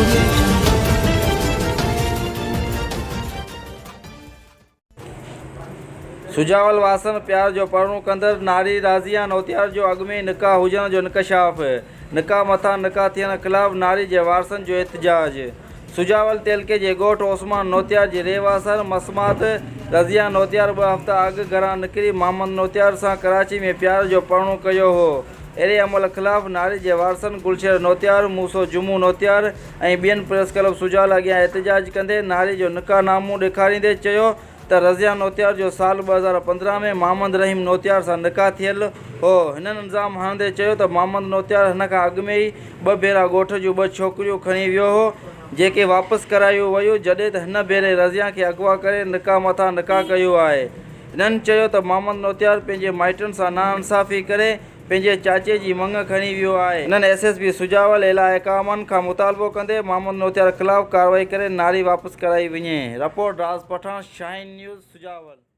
Audio Jungle. Sujawal واسڻ پيار جو پرڻو ڪندڙ ناري راضيه نوتيار جو اڳ ۾ ئي نڪاح هجڻ جو انڪشاف، نڪاح مٿان نڪاح ٿيڻ خلاف ناري جي وارثن جو احتجاج. سجاول تعلقي جي ڳوٺ عثمان نوتيار جي رهواسڻ مسمات رضيه نوتيار ٻه هفتا اڳ گهران نڪري محمد نوتيار سان ڪراچي ۾ پيار جو پرڻو ڪيو هو. اهڙي عمل خلاف ناري جي وارثن گلشير نوتيار، موسو جمعو نوتيار ۽ ٻين پريس ڪلب سجاول اڳيان احتجاج ڪندي ناري جو نڪاح نامون ڏيکاريندي چيو ته رضيه نوتيار جو سال 2015 ۾ محمد رحيم نوتيار سان نڪاح ٿيل هو. هنن الزام هڻندي چيو ته محمد نوتيار هن کان اڳ ۾ ئي ٻه ڀيرا ڳوٺ جون ٻه ڇوڪريون کڻي ويو هو، جيڪي واپس ڪرايون ويون، جڏهن ته هن ڀيري رضيه کي اغوا ڪري نڪاح مٿان نڪاح ڪيو آهي. هنن چيو ته محمد نوتيار پنهنجي مائٽن سان ناانصافي ڪري پنهنجي چاچي جي مڱ کڻي ويو آهي. هنن ايس ايس پي سجاول اعليٰ احڪامن کان مطالبو ڪندي محمد نوتيار خلاف ڪارروائي ڪري ناري واپس ڪرائي وڃي. رپورٽ، راز پٺاڻ، شاهين نيوز، سجاول.